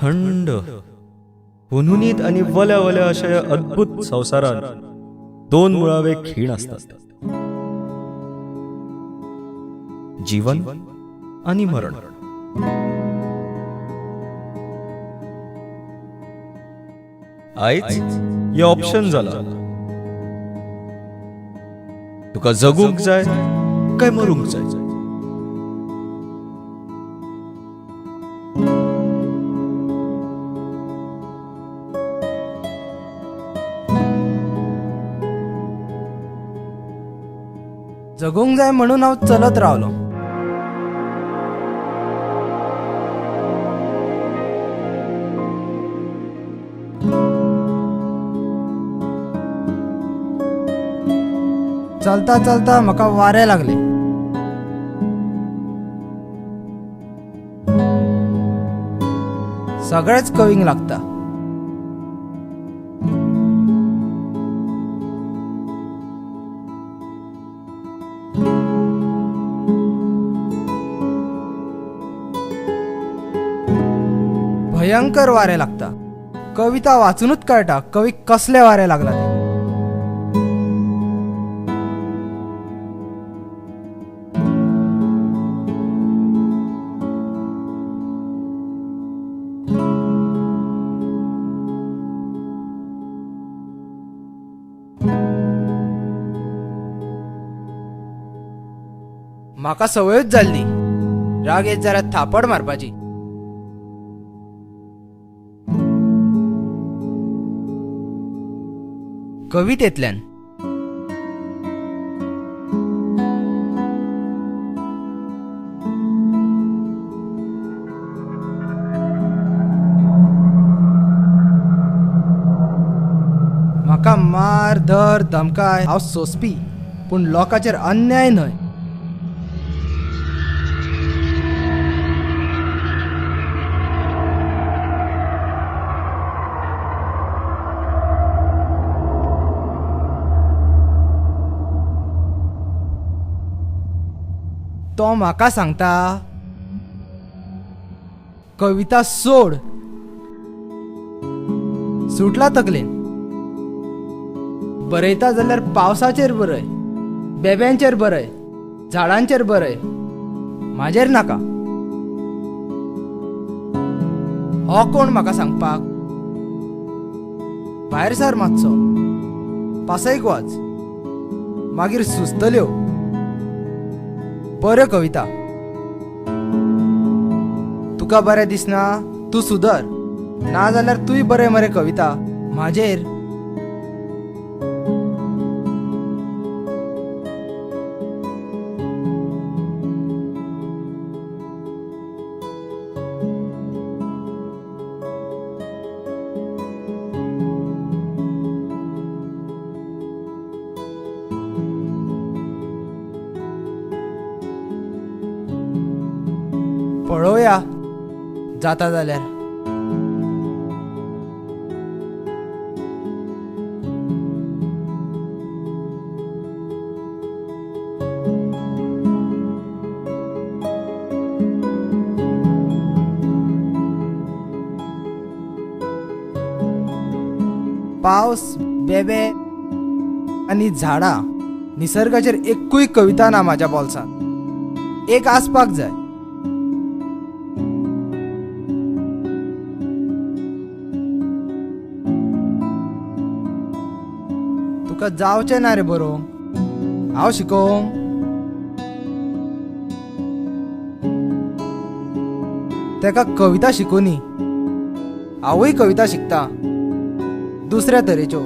थंड हुनहुनीत आनी वल्या वल्या अशा ह्या अद्भुत संवसारांत दोन मुळावे खीण आसतात, जीवन आनी मरण. आयज हे ऑप्शन जाला, तुका जगूंक जाय काय मरूंक जाय. जगूंक जाय म्हणून हांव चलत रावलो. चलता चलता म्हाका वारें लागलें. सगळेच कवींक लागता. भयंकर वारें लागता. कविता वाचूनच कळटा कवी कसले वारें लागला ते. म्हाका संवयूच जाल्ली राग येत जाल्यार थापड मारपाची. कवितेंतल्यान म्हाका मार धर धमकाय हांव सोंसपी, पूण लोकांचेर अन्याय न्हय. तो म्हाका सांगता कविता सोड, सुटला तकलेन. बरयता जाल्यार पावसाचेर बरय, बेब्यांचेर बरय, झाडांचेर बरय, म्हाजेर नाका. हो कोण म्हाका सांगपाक? भायर सर मातसो, पासयक वाच, मागीर सुचतल्यो बऱ्यो कविता. तुका बरें दिसना तूं सुदर, ना जाल्यार तूंय बरें मरे कविता म्हाजेर. पळोवया जाता जाल्यार. पावस, बेबे आनी झाडां, निसर्गाचेर एकूय कविता ना म्हाज्या बोल्सांत. एक आसपाक जाय. तुका जावचें ना रे बरोवंक, हांव शिकोवंक. तेका कविता शिकोवनी, हांवूय कविता शिकता दुसऱ्या तरेच्यो.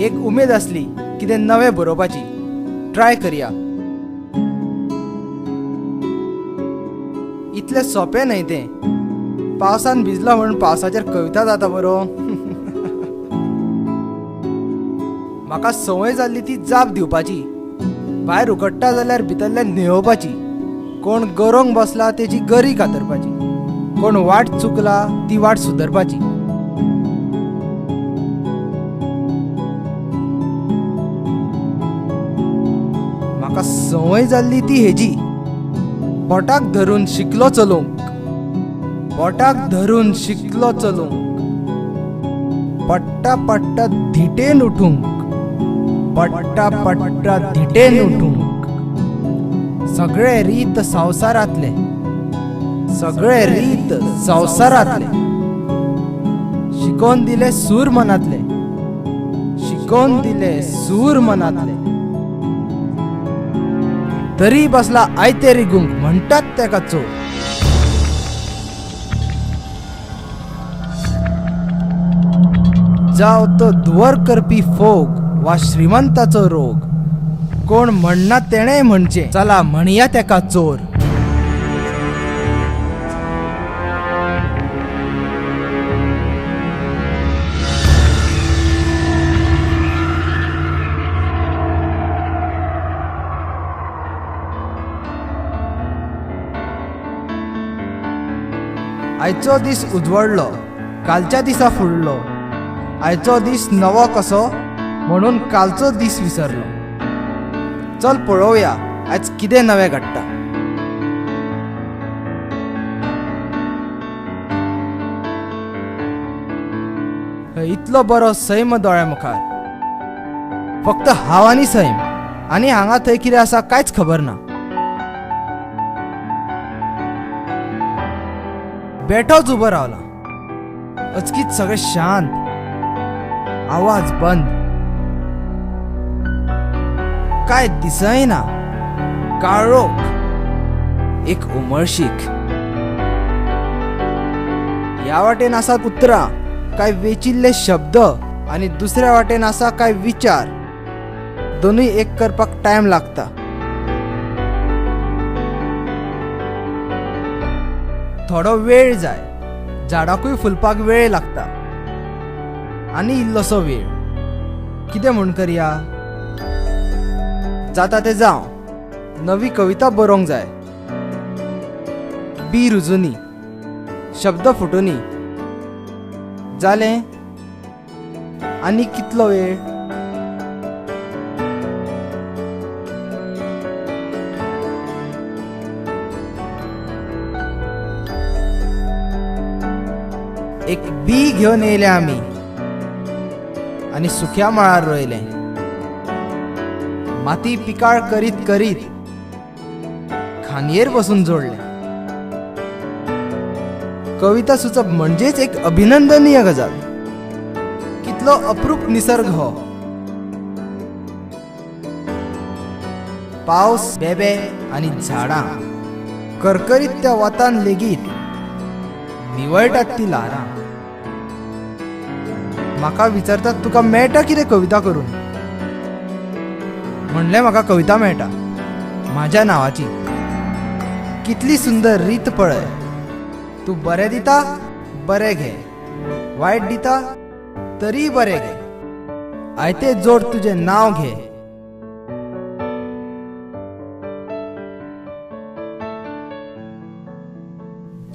एक उमेद आसली कितें नवें बरोवपाची, ट्राय करया. इतलें सोंपें न्हय तें. पावसान भिजलो म्हणून पावसाचेर कविता जाता बरोवंक. म्हाका संवय जाल्ली ती जाप दिवपाची. भायर उकडटा जाल्यार भितरल्यान न्हेवपाची. कोण गरोवंक बसला तेजी गरी कातरपाची. कोण वाट चुकला ती वाट सुदरपाची. म्हाका संवय जाल्ली ती हेजी. बोटाक धरून शिकलो चलोवंक, बोटाक धरून शिकलो चलोवंक, पडटा पडटा धिटेन उठूंक, पडटा पडटा धिटेन उठूंक. सगळे रीत संवसारांतले, सगळे रीत संवसारांतले, शिकोवन दिले सूर मनांतले, शिकोवन दिले सूर मनांतले. तरी बसला आयते रिगूंक म्हणटात तेका चोर. जावं तो धुंवर करपी फोग वा श्रीमंताचो रोग, कोण म्हणना तेणें म्हणचें, चला म्हणया तेका चोर. आयचो दीस उजवडलो, कालच्या दिसा फुडलो. आयचो दीस नवो कसो म्हणून कालचो दीस विसरलो. चल पळोवया आयज कितें नवें घडटा. इतलो बरो सैम दोळ्या मुखार, फक्त हांव आनी सैम, आनी हांगा थंय कितें आसा कांयच खबर ना. बेठोच उबो रावला. अचकीत सगळें शांत, आवाज बंद, काय दिसना, काळोख, एक उमळशीक. ह्या वाटेन आसात उतरां, काय वेचिल्ले शब्द, आनी दुसऱ्या वाटेन आसा काय विचार. दोनूय एक करपाक टायम लागता. थोडो वेळ जाय, झाडाकूय फुलपाक वेळ लागता, आनी इल्लोसो वेळ. कितें म्हूण करया, जाता तें जावं. नवी कविता बरोवंक जाय. बी रुजुनी, शब्द फुटुनी. जालें? आनी कितलो वेळ? एक बी घेवन येयले आमी आनी सुक्या मळार रोयलें. माती पिकाळ करीत करीत खांदयेर बसून जोडलें. कविता सुचप म्हणजेच एक अभिनंदनीय गजाल. कितलो अप्रूप निसर्ग हो. पावस, बेबे आनी झाडां, करकरीत त्या वतान लेगीत निवळटात ती ल्हारां. म्हाका विचारतात तुका मेळटा कितें कविता करून? म्हणलें म्हाका कविता मेळटा म्हाज्या नांवाची. कितली सुंदर रीत पळय. तूं बरें दिता बरें घे, वायट दिता तरी बरें घे. आयते जोड तुजें नांव घे.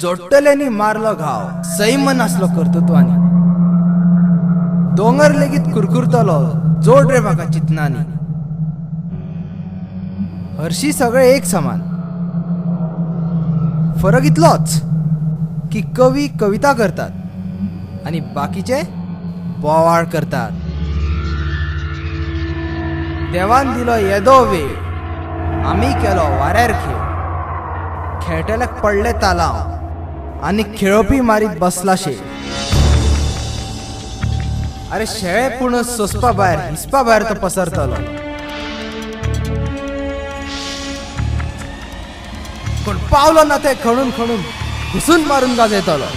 जोडटल्यांनी मारलो घाव, सैम नासलो कर्तृत्वांनी. दोंगर लेगीत कुरकुरतलो, जोड रे म्हाका चिंतनांनी. हरशी सगळे एक समान, फरक इतलोच की कवी कविता करतात आनी बाकीचे बोवाळ करतात. देवान दिलो येदो वेळ, आमी केलो वाऱ्यार खेळ. खेळटल्याक पडले तालांव आनी खेळोवपी मारीत बसला शेळ. अरे शेळे पूण सोंसपा भायर, हिसपा भायर तो पसरतलो. कोण पावलो ना ते खणून खणून घुसून मारून गाजयतलो.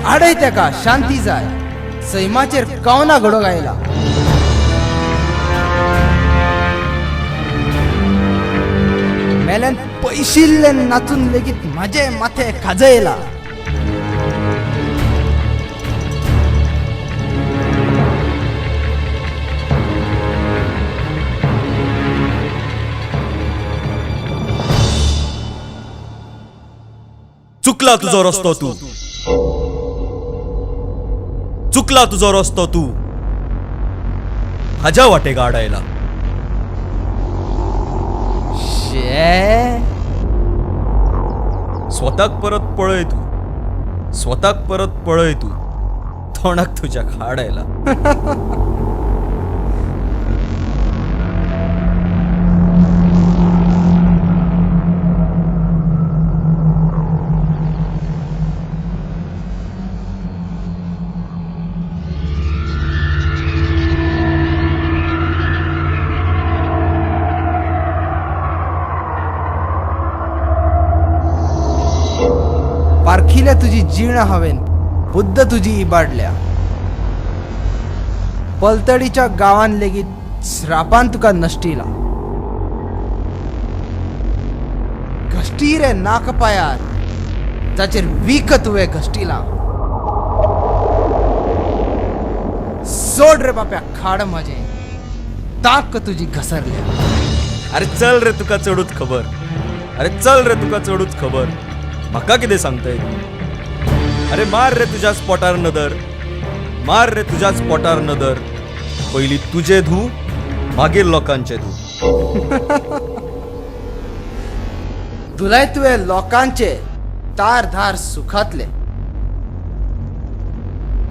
आडय तेका शांती जाय, सैमाचेर कवना घडोवंक आयला. मेल्यान पयशिल्ले नाचून लेगीत म्हाजे माथे खाजयला. चुकला तुजो रस्तो तूं. चुकला तुजो रस्तो तूं हाज्या वाटेक आडायला. शे. स्वताक परत पळय तूं, स्वताक परत पळय तूं, तोंडाक तुज्या खाड आयला. पारखिल्या तुजी जीण हांवें, बुद्द तुजी इबाडल्या. पलतडीच्या गांवान लेगीत श्रापान तुका नश्टिला. घश्टी रे नाकपायार जाचेर वीख तुवें घश्टिला. सोड रे बाप्या खाड म्हजें, ताक तुजी घसरल्या. अरे चल रे तुका चडूच खबर, अरे चल रे तुका चडूच खबर, म्हाका कितें सांगताय तूं? अरे मार रे तुज्याच पोटार नदर, मार रे तुज्याच पोटार नदर, पयलीं तुजें धू मागीर लोकांचें धू. धुलाय तुवें लोकांचे तार धार सुखातले,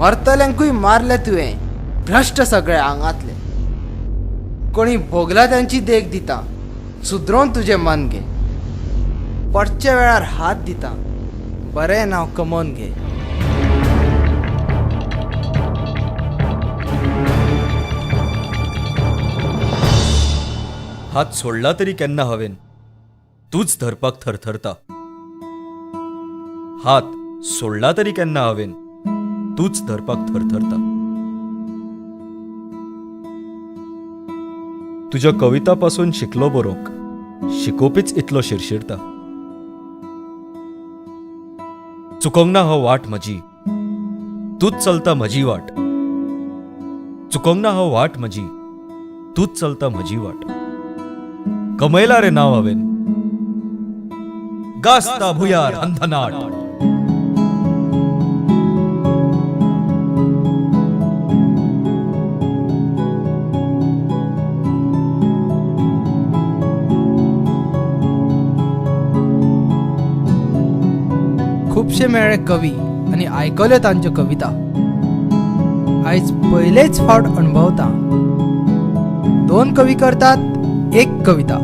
मरतल्यांकूय मारले तुवें भ्रश्ट सगळे आंगातले. कोणी भोगला त्यांची देख दिता, सुदरोवन तुजें मन घे. पडच्या वेळार हात दिता, बरें नांव कमोवन घे. हात सोडला तरी केन्ना हांवें, तूच धरपाक थरथरता. हात सोडला तरी केन्ना हांवें, तूच धरपाक थरथरता. तुज्या कविता पासून शिकलो बरोवंक, शिकोवपीच इतलो शिरशिरता. चुकोंक ना हो वाट म्हजी, तूच चलता म्हजी वाट. चुकोंक ना हो वाट म्हजी, तूच चलता म्हजी वाट. कमयला रे नांव हांवें, गाजता भुंयार अंधनाट. खुबशे मेळ्ळे कवी आनी आयकल्यो तांच्यो कविता. आयज पयलेच फावट अणभवता, दोन कवी करतात एक कविता.